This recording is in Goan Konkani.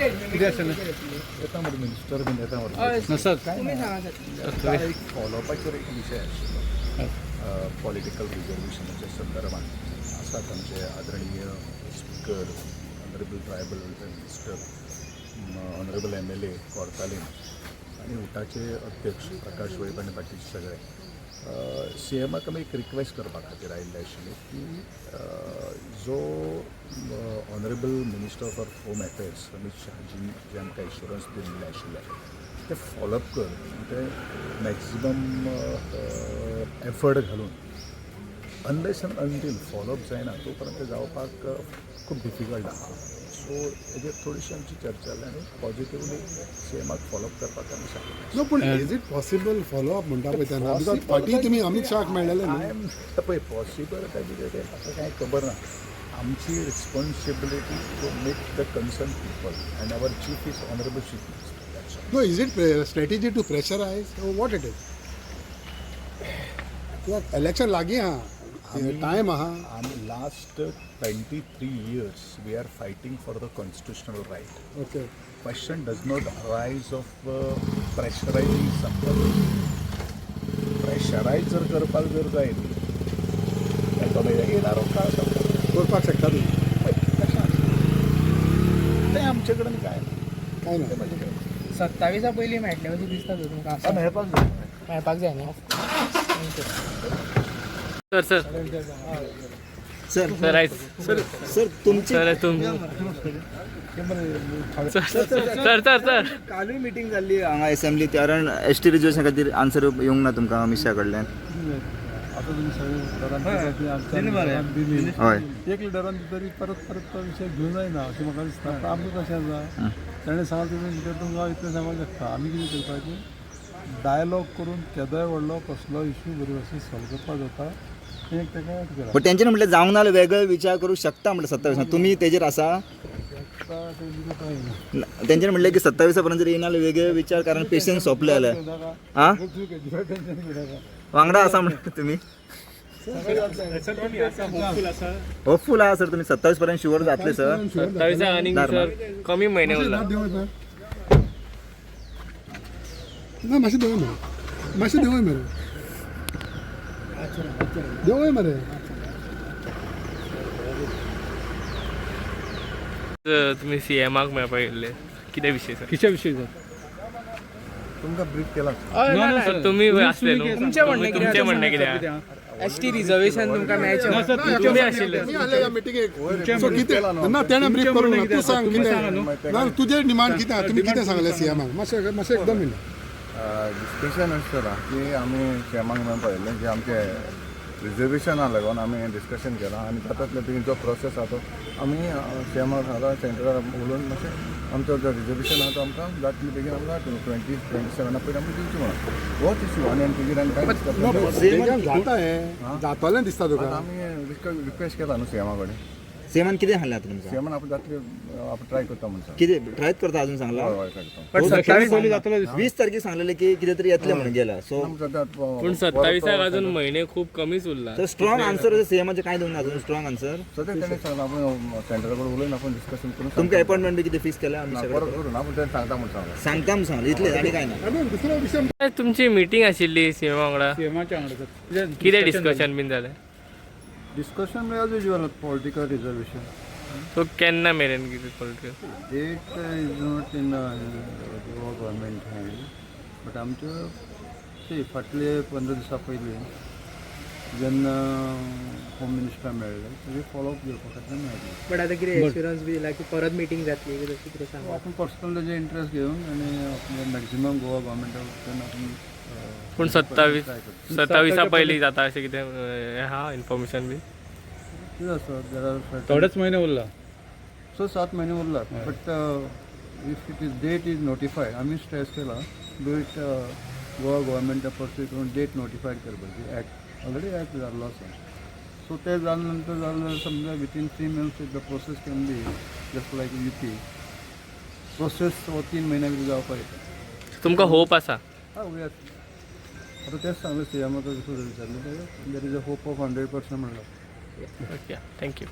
कितें आशिल्लें? येता मरे मिनिस्टर बीन येता मरे. ना सर. तुमी सांगा सर. काल एक फॉलोअपाचेर एक विशय आशिल्लो पॉलिटिकल रिजर्वेशनाच्या संदर्भात. आसात आमचे आदरणीय speaker, honourable tribal welfare minister, honourable MLA Cortalim आनी उटाचे अध्यक्ष प्रकाश वेळीप आनी बाकीचे सगळे. सी एमाक आमी एक रिक्वेस्ट करपा खातीर आयिल्ले आशिल्ले की जो honourable minister for home affairs Amit शहाजीन जे आमकां एश्युरन्स दिल्लें आशिल्लें ते फॉलोअप कर आनी ते मॅक्झिमम एफर्ट घालून, अनलेस एंड अनटील फॉलोअप जायना तो पर्यंत जावपाक खूब डिफिकल्ट आहा. सो हेजेर थोडीशी आमची चर्चा जाली आनी पॉझिटिवली सी एमाक फॉलोअप करपाक आमी सांगलें. नो, पूण is it possible follow up म्हणटा पळय तेन्ना, because फाटीं तुमी अमीत शहाक मेळ्ळेले न्हू. I am पळय, पॉसिबल काय कितें तें म्हाका कांय खबर ना. आमची responsibility to meet the concern people and our chief is honourable chief minister, that's all. No, is it strategy to pressurise, what it is? कित्याक इलेक्शन लागीं आहा, टायम आहा. आमी last 23 years we are fighting for the constitutional right. Okay. Question does not arise of pressurizing somebody. Pressurize जर करपाक जर जाय न्ही, तांकां मागीर येणारो काळ सोंपता. करपाक शकता तुमी? पळय, कशें आसा तें आमचे कडेन काय ना. काय ना. तें म्हाजे कडेन. 27 पयलीं मेळटलें अशें दिसता तर तुमकां? आं, मेळपाक जाय. मेळपाक जाय न्हू? Sir, sir. सर. सर, आयज सर, सर, तुमची सर, तुम सर, सर, सर, सर. कालूय मिटींग जाल्ली हांगा असेंब्ली, कारण एस टी रिजर्वेशन खातीर आन्सर येवंक ना तुमकां अमीत शहा कडल्यान. आता तुमी सगळे आमच्या लिडरान दिली. हय. एक लिडरान तरी परत परत तो विशय घेवन जायना अशें म्हाका दिसता. पण आमकां कशें आसा, ताणें सांगलें तितून भितर तुमकां हांव इतलें सांगूंक शकता, आमी कितें करपाचें, डायलॉग करून केदोय व्हडलो कसलो इशू बरे भाशेन सॉल्व करपाक जाता. हें एक ताका एड करा. पण तेंच्यानी म्हटलें जावंक ना जाल्यार वेगळे विचार करूंक शकता म्हटलें 27. तुमी तेजेर आसा? तेंच्यानी म्हटलें की 27 पर्यंत जर येयना जाल्यार वेगळे विचार, कारण पेशन्स सोंपले जाल्यार. आं, वांगडा आसा म्हणटा तुमी? होपफूल आहा सर तुमी 27 पर्यंत शुअर जातले सर? 27 आनीक सर कमी म्हयने उरला. देवय ना, मातशें देवय मरे, मातशें देवय मरे, देवय मरे. सर, तुमी सी एमाक मेळपाक गेल्ले, कितें विशय सर? कित्या विशयी सर? तुमकां ब्रीफ केला. ना ना सर, तुमी आसले न्हू. तुमचें म्हणणें कितें? तुमचें म्हणणें कितें आहा? एस टी रिजर्वेशन तुमकां मेळचें ना? तुमी आशिल्ले. मी आले ह्या मिटिंगेक, सो कितें ना तेणें ब्रीफ करूंक ना. तूं सांग कितें ना तुजें डिमांड कितें आहा, तुमी कितें सांगलें सीएमाक? मातशें मातशें एकदम मिनट. डिस्कशन अशें जालां की आमी सीएमाक मेळून पळयल्लें की आमचें रिजर्वेशना लागून आमी डिस्कशन केलां आनी तातूंतलो तुमी जो प्रोसेस आहा तो आमी सीएमाक सांगला, सेंट्रलाक उलोवन मातशें आमचो जो रिजर्वेशन आहा तो आमकां जातले बेगीन, आमकां 2027 पयलीं आमकां दिवचें म्हणून. होच इशू आनी आनी तेजेर आनी कांय डिस्कशन बेगीन जाता हें, जातलें दिसता तुका? आमी रिक्वेस्ट केला न्हू सीएमा कडेन. सीएमान कितें सांगलें आतां तुमकां? सीएमान आपूण जातले, आपूण ट्राय करता म्हणून सांगलां. कितें ट्रायच करता अजून सांगला? हय हय, ट्राय करता. बट 27 20 तारखेक सांगलेलें की कितें तरी येतलें म्हणून गेला सो. सद्या पूण 27 अजून म्हयने खूब कमीच उरला. सो स्ट्रॉंग आन्सर सीएमाचें कांय दिवंक ना अजून स्ट्रॉंग आन्सर? सद्या तेणें सांगलां, आपूण सेंट्रला कडेन उलोवन आपूण डिस्कशन करून तुमकां अपॉइंटमेंट बी कितें फिक्स केल्या अमीत ना, शहा परत कडेन? करून आपूण तेणें सांगता म्हणून सांगलां. सांगता म्हणून सांगलें इतलें, आनी कांय ना? आनी दुसरो विशय. तुमची मिटींग आशिल्ली सीएमा वांगडा. सीएमाच्या वांगडा सर. कितें डिस्कशन बीन जालें? डिस्कशन म्हणजे as usual political reservation. So केन्ना मेरेन कितें political? Date is not in Goa government hand, but आमच्यो सी फाटले 15 दिसां पयलीं जेन्ना होम मिनिस्टर मेळ्ळे तेजे फॉलोअप घेवपा खातीर मेळ्ळे. बट आतां कितें एश्युरन्स बी दिला की परत मिटींग जातली बी तशें कितें सांगा. आपूण पर्सनल तेजे इंट्रस्ट घेवन आनी आपले मॅक्झिमम गोवा गव्हर्मेंटा वटेन आपूण पूण 27 try करता. 27 पयलीं जाता अशें कितें हें आहा इन्फॉर्मेशन बी? कितें आसा, there are थोडेच म्हयने उरला. स सात म्हयने उरलात, but if it is date is notified, आमी स्ट्रेस केला do it Goa गव्हर्मेंटा पर्स्यू करून डेट नोटिफायड करपाची. एक्ट ऑलरेडी एक्ट जाल्लो आसा, सो ते जाले नंतर जालें जाल्यार समजा within 3 months the process can be just like UP process, हो 3 म्हयन्या भितर जावपाक येता. तुमकां होप आसा? हा, we are आतां तेंच सांगलें सीएमाक, विचारलें, there is a hope of 100% म्हणलां. Okay, thank you.